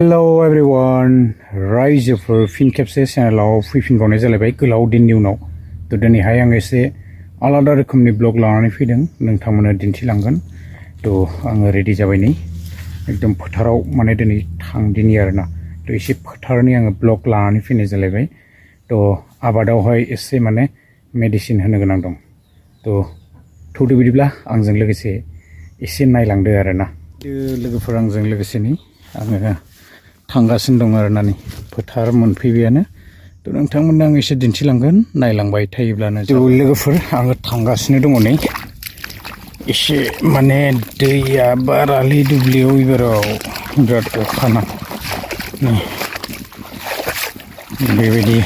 Hello everyone, रायजोफोर फिन खेबसे चेनेलाव फैफिनबावनाय जालायबाय गोलाव दिननि उनाव थ' दिनैहाय आं एसे आलादा रोखोमनि ब्लग लानानै फैदों नोंथांमोननो दिन्थिलांगोन थ' आङो रेडि जाबाय नै एकदम फोथाराव माने दिनै थांदिनि आरोना थ' एसे फोथारनि आङो ब्लग लानानै फैनाय जालायबाय थ' आबादावहाय एसे माने मेडिसिन होनो गोनां दं थ' थौदो बिदिब्ला आंजों लोगोसे एसे नायलांदो आरोना लोगोफोर आंजों लोगोसे नै आङो थांगासिनो दं आरोना नै फोथार मोनफैबायानो थ' नोंथांमोननो आं एसे दिन्थिलांगोन नायलांबाय थायोब्लानो लोगोफोर आङो थांगासिनो दङ नै एसे माने दैया बारालै दुब्लियाव एबाराव बिराद अखाना बेबायदि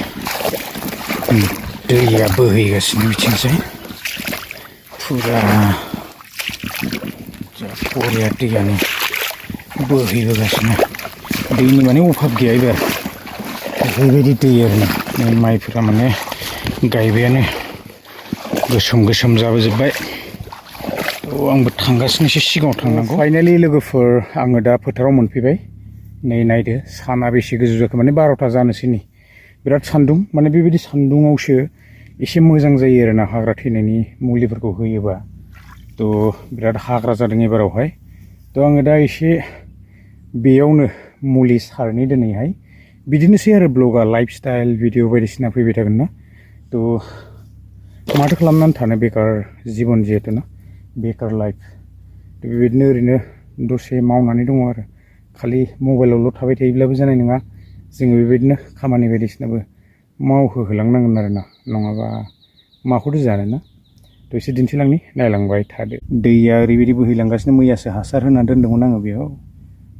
दैया बोहैगासिनो बिथिंजाय फुरा बरिया दैयानो बोहैबोगासिनो दैनि माने अभाब गैया एबार बेबायदि दै आरोना माइफोरा माने गायबायानो गोसोम गोसोम जाबोजोब्बाय थ' आंबो थांगासिनो एसे सिगाङाव थांनांगौ फाइनालि लोगोफोर आङो दा फोथाराव मोनफैबाय नै नायदो साना बेसे गोजौ जाखो माने 12ता जानोसै नै बिराद सान्दुं माने बेबायदि सान्दुङावसो एसे मोजां जायो आरोना हाग्रा थैनायनि मुलिफोरखौ होयोबा थ' बिराद हाग्रा जादों एबारावहाय थ' आङो दा एसे बेयावनो मुलि सारनि दिनैहाय बिदिनोसै आरो ब्लगा लाइफस्टाइल भिडिअ बायदिसिना फैबाय थागोन ना थ' माथो खालामनानै थानो बेकार जिबन जिहेतु ना बेकार लाइफ थ' बेबायदिनो ओरैनो दसे मावनानै दङ आरो खालि मबाइलावल' थाबाय थायोब्लाबो जानाय नङा जोङो बेबायदिनो खामानि बायदिसिनाबो मावहोहोलांनांगोन आरोना नङाबा माखौथो जानो ना थ' एसे दिन्थिलांनि नायलांबाय थादो दैया ओरैबायदि बोहैलांगासिनो मैयासो हासार होनानै दोन्दोंमोन आङो बेयाव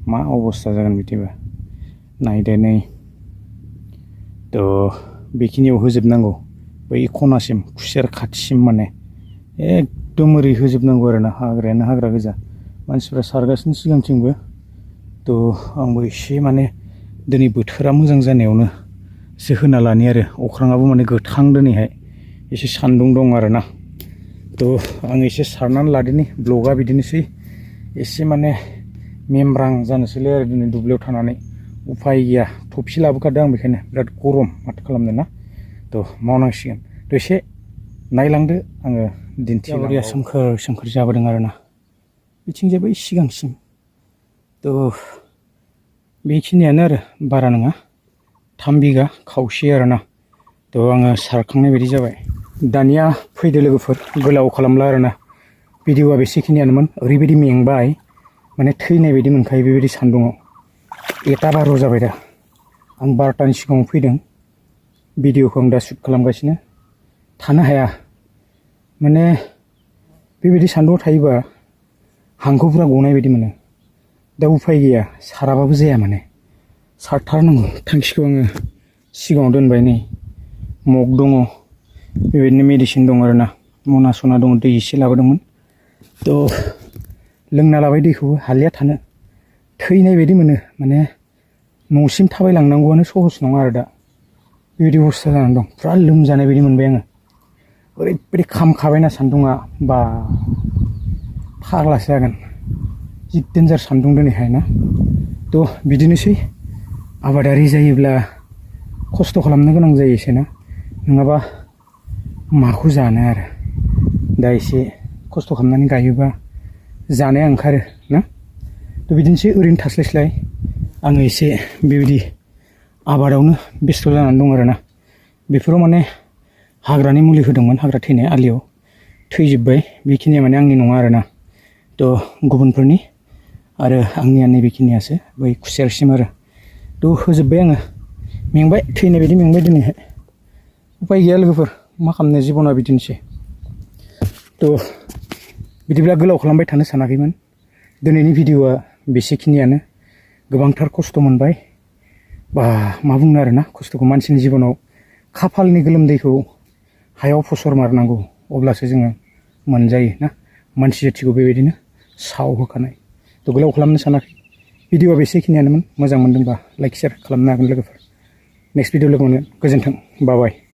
मा अबस्था जागोन बिदिबा नायदो नै थ' बेखिनियाव होजोबनांगौ बै खनासिम खुसेर खाथिसिम माने एकदम ओरै होजोबनांगौ आरोना हाग्रायानो हाग्रा गोजा मानसिफ्रा सारगासिनो सिगांथिंबो थ' आंबो एसे माने दिनै बोथोरा मोजां जानायावनो एसे होना लानि आरो अख्राङाबो माने गोथां दिनैहाय एसे सान्दुं दं आरोना थ' आं एसे सारनानै लादोनि ब्लगा बिदिनोसै एसे माने मेमब्रां जानोसैलै आरो दिनै दुब्लियाव थानानै उफाय गैया थफि लाबोखादों आं बेखायनो बिराद गरम माथो खालामनो ना थ' मावनांसिगोन थ' एसे नायलांदो आङो दिन्थिलांगौ सोमखोर सोमखोर जाबोदों आरोना बिथिंजाय बै सिगांसिम थ' बेखिनियानो आरो बारा नङा 3 बिगा खावसे आरोना थ' आङो सारखांनाय बायदि जाबाय दानिया फैदो लोगोफोर गोलाव खालामला आरोना भिडिअआ बेसेखिनियानोमोन ओरैबायदि मेंबाय माने थैनाय बायदि मोनखायो बेबायदि सान्दुङाव 1:12 जाबाय दा आं 12तानि सिगाङाव फैदों भिडिअखौ आं दा शुट खालामगासिनो थानो हाया माने बेबायदि सान्दुङाव थायोबा हांखोफोरा गनाय बायदि मोनो दा उफाय गैया साराबाबो जाया माने सारथारनांगौ थांखिखौ आङो सिगाङाव दोनबाय नै मग दङ बेबायदिनो मेडिसिन दं आरोना मना सना दङ दै एसे लाबोदोंमोन थ' लोंना लाबाय दैखौबो हालिया थानो थैनाय बायदि मोनो माने न'सिम थाबायलांनांगौआनो सहस नङा आरो दा बेबायदि अबस्था जानानै दं फुरा लोमजानाय बायदि मोनबाय आङो ओरैबायदि खामखाबायना सान्दुङा बा फाग्लासो जागोन जि डेन्जार सान्दुं दिनैहाय ना थ' बिदिनोसै आबादारि जायोब्ला खस्थ' खालामनो गोनां जायो एसे ना नङाबा माखौ जानो आरो दा एसे खस्थ' खालामनानै गायोबा जानाया ओंखारो ना थ' बिदिनोसै ओरैनो थास्लायस्लाय आङो एसे बेबायदि आबादावनो बेस्थ' जानानै दं आरोना बेफोराव माने हाग्रानि मुलि होदोंमोन हाग्रा थैनाय आलियाव थैजोब्बाय बेखिनिया माने आंनि नङा आरोना थ' गुबुनफोरनि आरो आंनिया नैबेखिनियासो बै खुसेरसिम आरो थ' होजोब्बाय आङो मेंबाय थैनाय बायदि मेंबाय दिनैहाय उफाय गैया लोगोफोर मा खालामनो जिबना बिदिनोसै थ' बिदिब्ला गोलाव खालामबाय थानो सानाखैमोन दिनैनि भिडिअआ बेसेखिनियानो गोबांथार खस्थ' मोनबाय बा मा बुंनो आरोना खस्थ'खौ मानसिनि जिबनाव खाफालनि गोलोमदैखौ हायाव फसर मारनांगौ अब्लासो जोङो मोनजायो ना मानसि जाथिखौ बेबायदिनो साव होखानाय थ' गोलाव खालामनो सानाखै भिडिअआ बेसेखिनियानोमोन मोजां मोनदोंबा लाइक शेयार खालामनो हागोन लोगोफोर नेक्स्ट भिडिअ लोगो मोनगोन गोजोन्थों बाय